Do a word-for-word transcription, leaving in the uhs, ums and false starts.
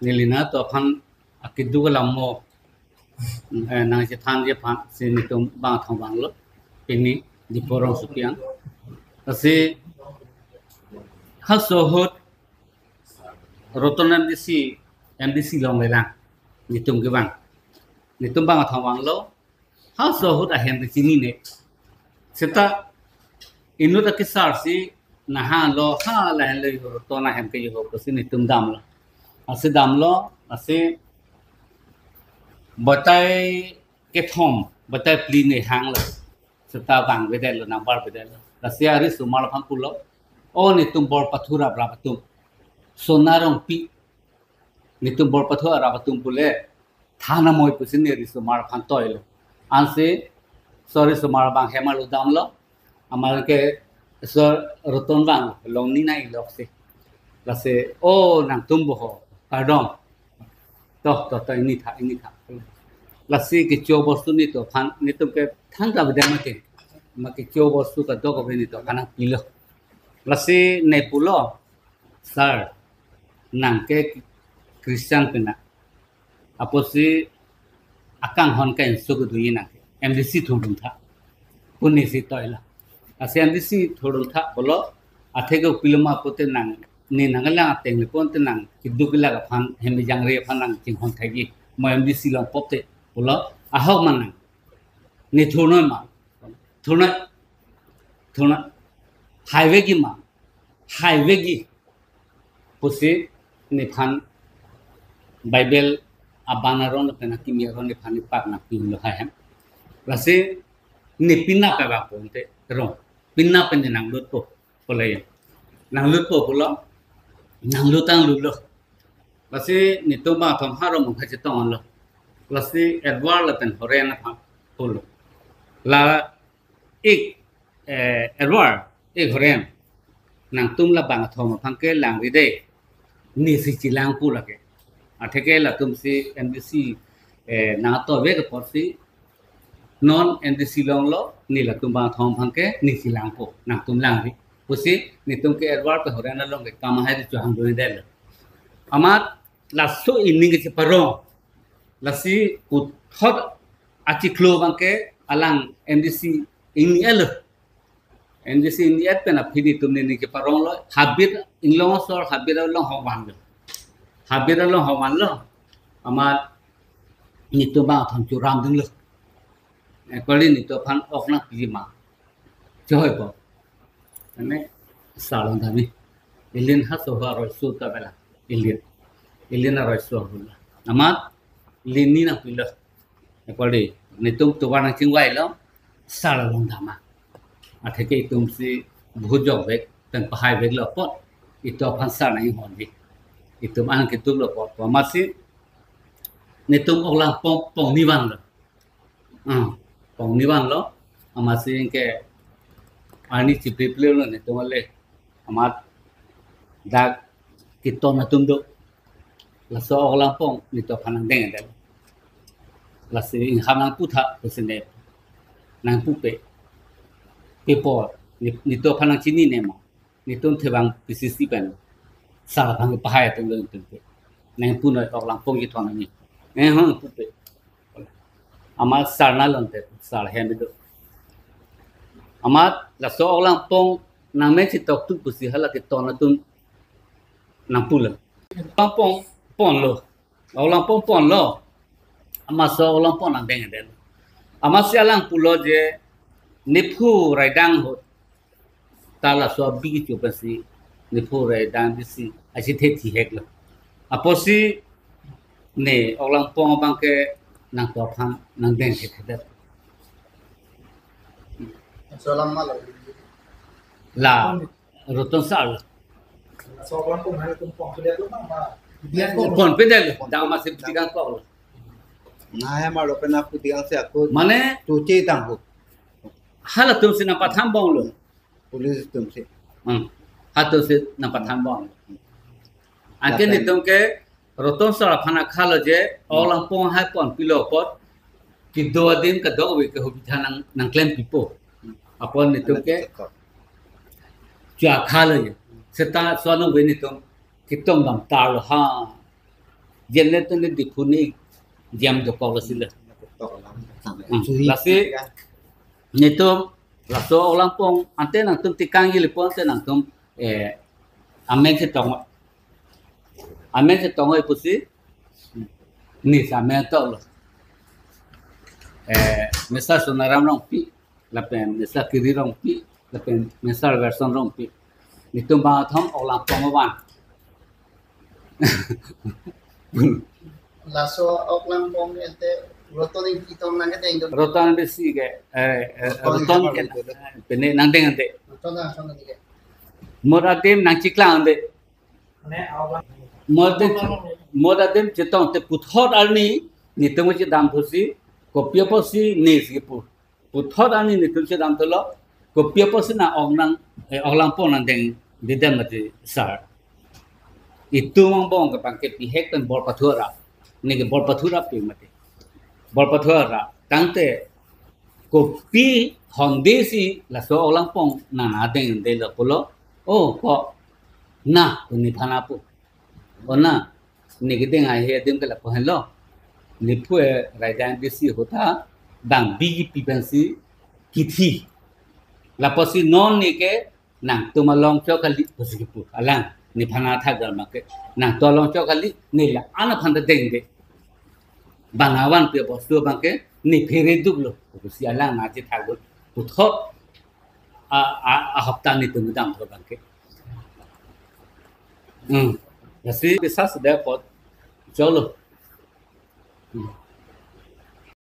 Neli nangtum aphan akeduk alam mo, eh, nangchethanji aphan si netum bang athong vanglo. Pini Diphu rongsopi an. Lasi halaso ahut Roton M D C, M D C longlelang. Netum kevang. Netum bang athong vanglo. Halaso ahut ahem kechinine. Seta inut akesar si nahalo, ha lahenlo Roton ahem ke ho pusi netum damlo. Lasi damlo, lasi batai kethom, batai phli ne hanglo. Seta vangvedetlo, nangbarvedetlo. Lasi arisomar aphan pulo, "O netum Borpathu rap rap atum, Sona Rongpi, netum Borpathu rap atum pule, than amoi pusi ne risomar aphan toilo." Ansi, sorry, somar abang hem arlo damlo. Amat ke sor Roton vang, longni nai loksi. Lasi, "O nangtum bo ho, kardom. To, to, to, ingni tha, ingni tha." Lasi kecho bostu netum aphan, netum ke than kavedet mati. Amat kecho bostu kadokave netum aphan nangpilo. Lasi ne pulo, "Sir, nang ke Christian pen na. Apotsi akanghon ka inso kedoji nang ke M D C thurdun tha." Pu nesi toilo. Lasi M D C thurdun tha pulo, "Athe ke pilo ma pute nang, ne nanglang ateng le pon te nang keduk kelak aphan, hem jangre aphan nang chinghon thaiji. Mo M D C long pop te," pulo, "Ahok ma nang. Ne thurnoi ma. Thurnoi. Thurnoi. Haivekji ma. Haivekji." Pusi nephan Bible aban aron lapen akimi aron nephan nepak nangpilo hai hem. Lasi ne pina pe ba ponte rong. Pina pe ne nanglutpo pulo ya. Nanglutpo pulo. Nanglut nanglutlo. Lasi netum bang athom ha rong mungkha chetong lo. Lasi Edward lapen Horen aphan pulo, "La ik, eh, Edward, ik Horen, nangtum la bang athom aphan ke langri dei. Nesi chelang pu lake. Atheke latum si M D C, eh, nangto vek apotsi non M D C longlo, ne latum bang athom aphan ke ne chelangpo, nangtum langri." Pusi netum ke Edward pen Horen along ke kam ahai ri chohangdundetlo. Amat laso ining kecheparong. Lasi puthot achiklo abang ke alang M D C ingni-etlo. M D C ingni-et pen aphi netum ne ning cheparonglo. Habit inglong asor habit along hong vanlo. Habit along hong vanlo. Amat netum bang athom churam dinglo. Ekoli netum aphan ok nangpiji ma. Chohoi po. Ane salon dami. Ilin halaso aroi su ta bela. Ilin. Ilin aroi su hula. Amat ilin ni nangpilo. Ekoli netum tovar nangchingvailo. Sar along dam ma. Atheke itum si bhut jokvek, pen pahaiveklo apot. Itum aphan sar nang-inghonji. Itum an ketuklo apot. Amatsi netum ok lang pong, pongni vanlo. Ah, pongni vanlo. Amatsi ke arni chiplipli lo netum ale. Amat dak keton atum do. Laso ok lang pong netum aphan nangdengdet. Lasi ingham nangpu tha pusi ne nangpupe. Pi apot ne, netum aphan nangchinine ma. Netum thevang P C C pen. Sar aphan pahai atum lo netum ke. Nangpunoi ok lang pong kethon ani. Ne hong pupe. Amat sar nalonte, sar hem do. Amat laso ok lang pong nangmen chetok tu pusi hala keton atum nangpulo. Lang pong ponlo. Ok lang pong ponlo. Amat laso ok lang pong nangdengdet. Amatsi alang pulo je nephu raidang ahut ta laso abi kecho pensi nephu raidang disi achethe thiheklo. Apotsi ne ok lang pong abang ke nangtum aphan nangdengthethedet. Laso alam ma lo. La Roton sar. Laso ok lang pong hai tum pongpedetlo ma, ma. Dia pong. Pongpedetlo. Dang masih tigang kok lo. Nahai ma lo pena putiang se aku. Mane? Tuci tangku. Halatum si nangpathan bom lo. Police atum si. Hmm. Halatum si nangpathan bom. Anke Lapen. Netum ke Roton sar aphan akhalo je, ok lang pong hai ponpilo apot, kedo adim kadokave ke hubitha nang, nangklempipo. Apot netum ke chua khalo je. Seta sonong ve netum ketong dam tarlo ha. Jenet ne Diphu ni jam dokok lasi le. Hmm. Lasi netum laso Oklangpong ante nangtum tikang ili pon ante nangtum, eh, amen chetong. Amen chetong oi pusi ni sa amen to lo. Eh, Mister Sonaram Rongpi, lapen Mister Kiri Rongpi, lapen Mister Gerson Rongpi. Netum bang athom Oklangpong avan. Laso Oklangpong ante Roton Ingti tong nangketeng do. Roton Ingti ke, eh, eh, Roton Roton Ingti ke, pine nangdeng ante. Roton Ingti ke. Mo adim nangchiklang ante. Mo adim, mo adim chetong te puthot arni netum chedam thusi, kopi apotsi ni si pu. Puthot arni netum chedam thulo, kopi apotsi na Oklangpong, eh, Oklangpong nangdeng didam mati sir. Itum angbong ke bangke bihek pen bor pathura. Neke bor pathura pi mati. Bor pathura. Tangte kopi honde si laso Oklangpong nang nangdengde lo pulo. Oh, ko na, nephan apu. Oh na, neke deng ahe adim ke lapu henlo. Nephu e raidang desi ahut ta bang B J P pensi kithi. Lapusi non neke nangtum along chok kali pusi kipu. Alang nephan athak dal make. Nangtum along chok kali, ne la-an aphan ta dengde. Bang avanpi bostu bangke ne phere duklo. Pusi alang nangchethak dun. Puthot a, a, a hapta netum dam tho bangke. Hmm. Lasi bisa sudah pot. Cholo. Hmm.